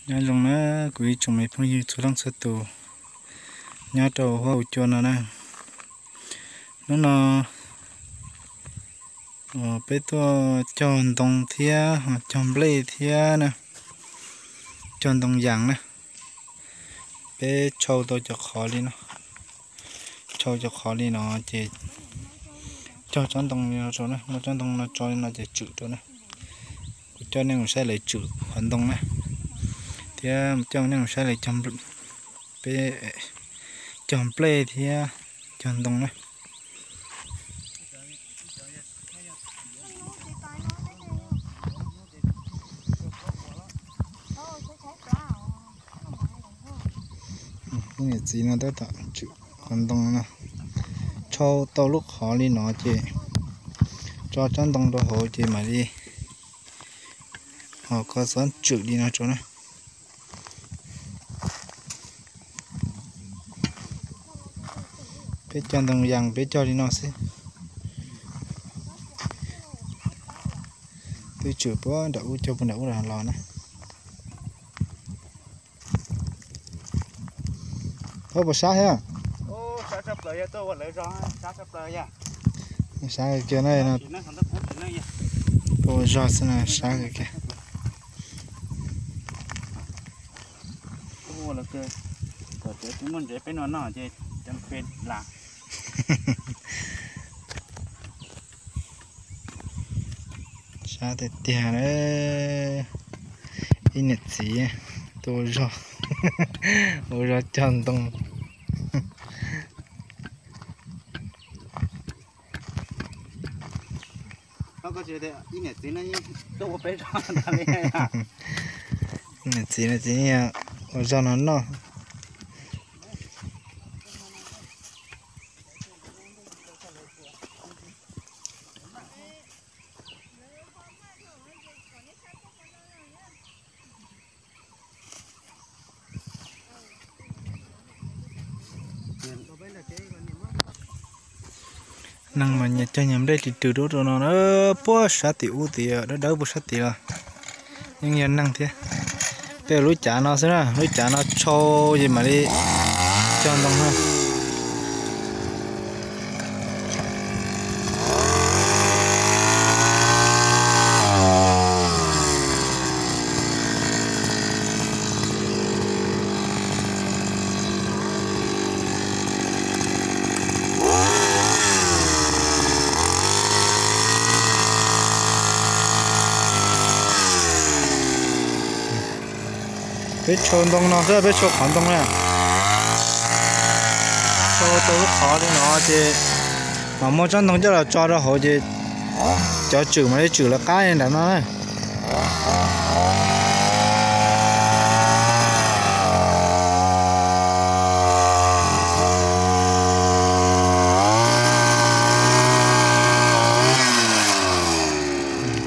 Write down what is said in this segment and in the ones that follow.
Nyob zoo na kuv ib tsoom me phooj ywg txhua leej txhua tus nyob rau huab cua no na. Hnub no peb tuaj cog ntoo thiab cog nplej thiab na, cog ntoo yas na. Peb tshau tau cov qhov li no, tshau cov qhov li no ces cog tsob ntoo li no rau na, muab tsob ntoo no tso li no ces tswm rau na. Kuv coj nej mus saib lawv tswm qhov ntoo na, thiab coj nej mus saib lawv cog, peb cog nplej thiab cog ntoo na. Kuv niam txiv no tab tom tswm qhov ntoo no, tshau tau lub qhov li no ces tso tsob ntoo rau hauv ces mam li ho kho xob tswm li no rau na. Peb cog ntoo yas peb cog li no xwb. Twb tswm puag nram ub, cog puag nram ub los na. Thaub puas sab thiab? Sab kawg kiag na, ua zog xwb na sab kawg kiag. Sab tiag tiag na. Ib niam txiv tuaj ua zog, ua zog cog ntoo. Niam txiv no ces ua zog no noj. Neeg mas nyias cog nyias nplej ris rws rau rau no na, puag sab tim ub tid, dawb dawb puag sab tid los yeej yog neeg thiab. Peb lub cav no xwb na, lub cav no tshau ces mam li cog ntoo na. Peb tshau ntoo no xwb, peb tshau qhov ntoo na. Tshau tau lub qhov li no ces mam muab tsob ntoo coj los tso rau hauv ces cov tswm mam li tswm lawv qab nram no na.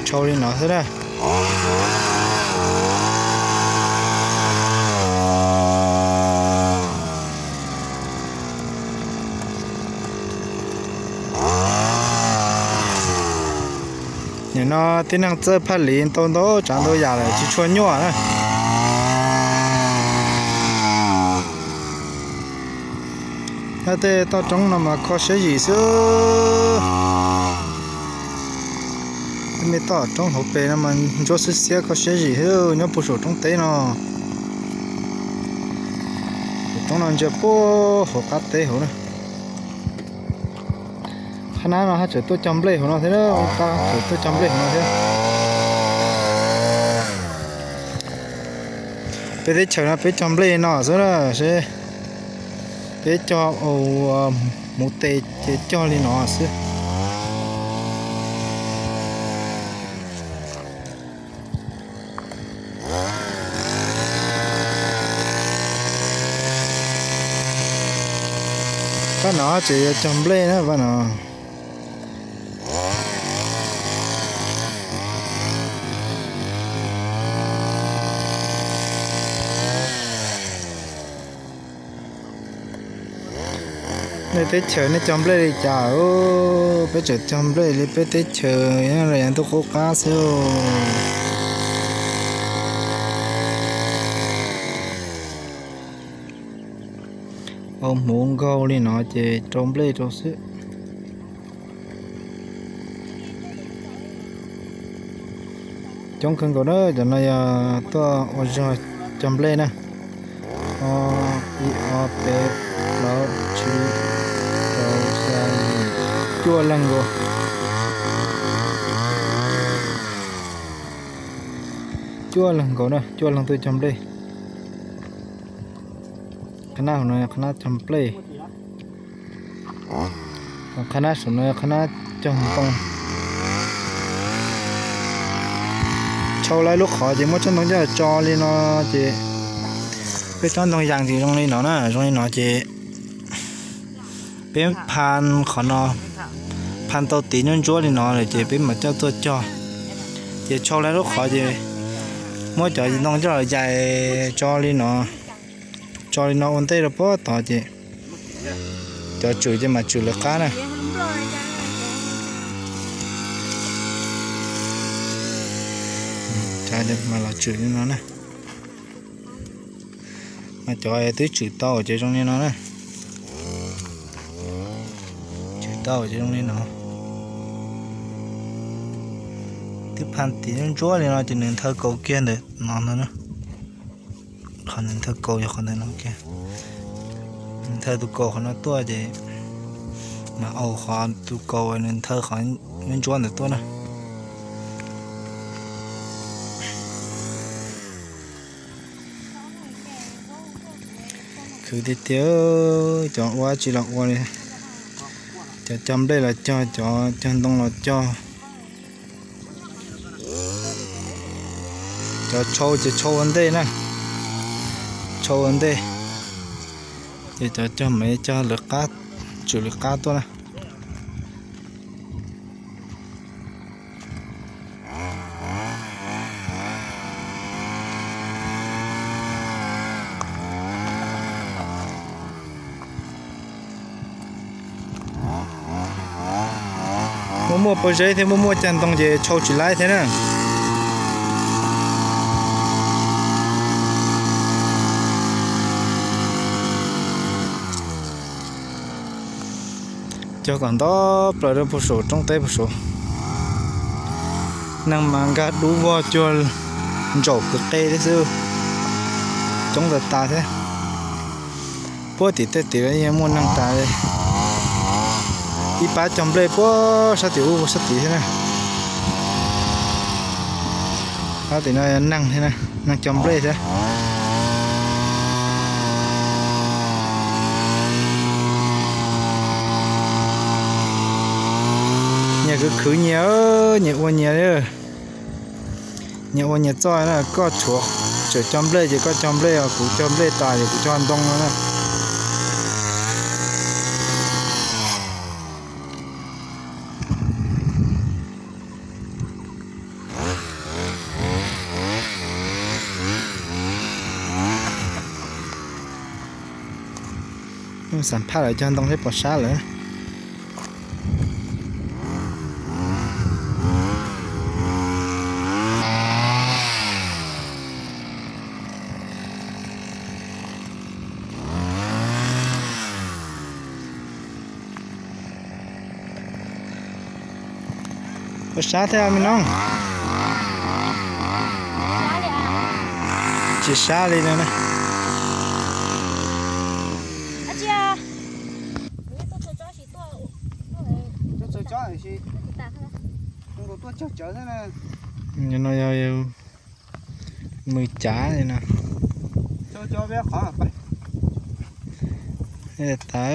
Tshau li no xwb na. Nim no tib neeg txawj phaj liv ntau ntau tsav ntau yam lawm tsis tshua nyuaj na. Nyob tej toj roob no mas kho siab zim xwb. Tej me toj roob hauv pes no mas ntsuab xiab xiab kho siab zim xwb nyob puag saum roob teb no. Tus roob no ntsia puag hauv qab teb hauv na. Qhab nab no haj tseem tuaj cog nplej hauv no thiab, qab tseem tuaj cog nplej hauv no thiab. Peb teb chaws no peb cog nplej no xwb na, seb peb cog ua hmuv tes ces cog li no xwb. Pab no ces yuav cog nplej na pab no. Nej teb chaws nej cog nplej li cas? Peb tseem cog nplej li peb teb chaws los yog ntuj qub qab xwb. Au hmuv nkaug li no ces rau nplej rau xwb. Coob kawg nkaus na, cov no yog tuaj ua zog cog nplej na. Ib ob peb plaub tsib rau xya yim, cuaj leeg nkaus. Cuaj leeg nkaus na, cuaj leeg tuaj cog nplej. Qhab nab hauv no qhab nab cog nplej. Qhab nab saum no qhab nab cog ntoo. Tshau lawv lub qhov ces muab tsob ntoo coj tso li no ces peb tsob ntoo yas ces zoo li no na, zoo li no ces peb pha qhov no, pha tau tiv ntsuab ntsuab li no lawm ces peb mam coj tuaj cog. Ces tshau lawv lub qhov ces muab cov ntoo coj los yais tso li no, tso li no ua ntej rau puag tod ces cov tswm ces mam tswm lawv qab na. Mas los tswm li no na. Mas cov twb tswm tau ces zoo li no na. Tswm tau ces zoo li no. Twb pha tiv ntsuab li no ces nws nthawv kaus kiag ntawm no no na. Qhov nws nthawv kaus yog qhov ntawm no kiag. Nws nthawv tus kaus qhov no tuaj ces mas au qhov tus kaus nws nthawv qhov ntsuab ntawd tuaj na. Khwv tiag tiag, cov ua tsi los ua li, cov cog nplej los cog, cov cog ntoo los cog. Cov tshau ces tshau ua ntej na, tshau ua ntej, ces cov cog mas cog lawv qab, tswm lawv qab tuaj na. Muaj muaj pob zeb thiab muaj muaj cag ntoo ces tshau tsis laib thiab na. Cog kom nto plaws rau puag saum roob teb puag saum. Neeg mas nkag dub vog cuag ntsaum kwv qe thiab xwb, coob tas tas thiab. Puag tim tej tim los yeej muaj neeg tas li. Ib pab cog nplej puag sab tim ub sab tim thiab na. Sab tim no yog neeg thiab na, neeg cog nplej thiab. Nyias khwv khwv nyias, nyias ua nyias li. Nyias ua nyias txoj na, koj tshuav tseem cog nplej ces koj cog nplej, kuv cog nplej tas ces kuv cog ntoo no na. Xam phaj lawv cog ntoo thiab pom sab lawm. Ua sab thiab me noob. Tsis sab li no na. No yog mws cav li no. Tas.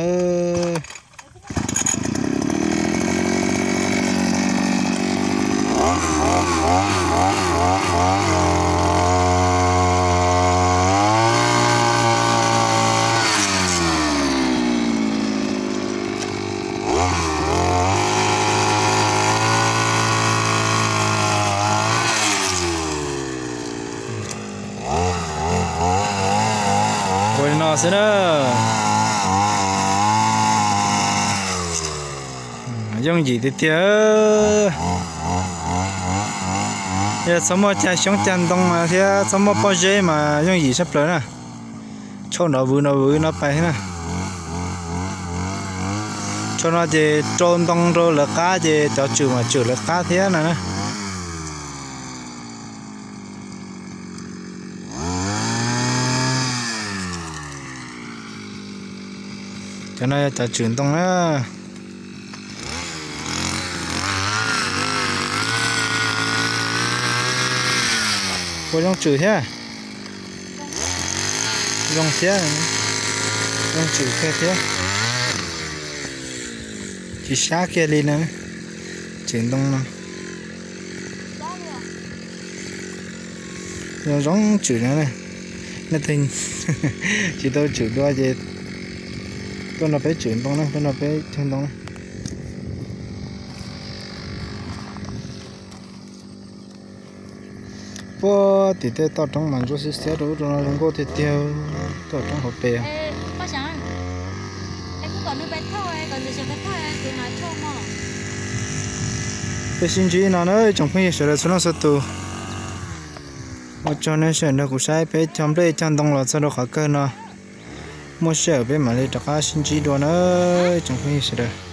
Ua li no xwb na. Yooj yim tiag tiag. Yog txhob muaj cag xyoob cag ntoo thiab txhob muaj pob zeb mas yooj yim tshaj plaws na. Tshau nrov vwv nrov vwv no pais thiab na. Cov no ces rau ntoo rau lawv qab ces cov tswm mas tswm lawv qab thiab no na. Cov no yog cov tswm ntoo na. Ua zoo tswm thiab. Zoo thiab. Zoo tswm kawg thiab. Tsis sab kiag li na. Tswm ntoo no zoo zoo tswm no. Nej tsis tau tswm dua ces tuaj nrog peb tswm ntoo na, tuaj nrog peb cog ntoo na. Puag tim tej toj roob mas ntsuab xiab xiab rau ub rau no zoo nkauj tiag tiag. Toj roob hauv pes. Peb sib ntsib no na ib tsoom phooj ywg sawv daws txhua leej txhua tus. Ua tsaug nej sawv daws nrog kuv saib peb cog nplej cog ntoo los txog rau qhov kawg no. Muaj sij hawm peb mam li rov qab sib ntsib dua na ib tsoom phooj ywg sawv daws.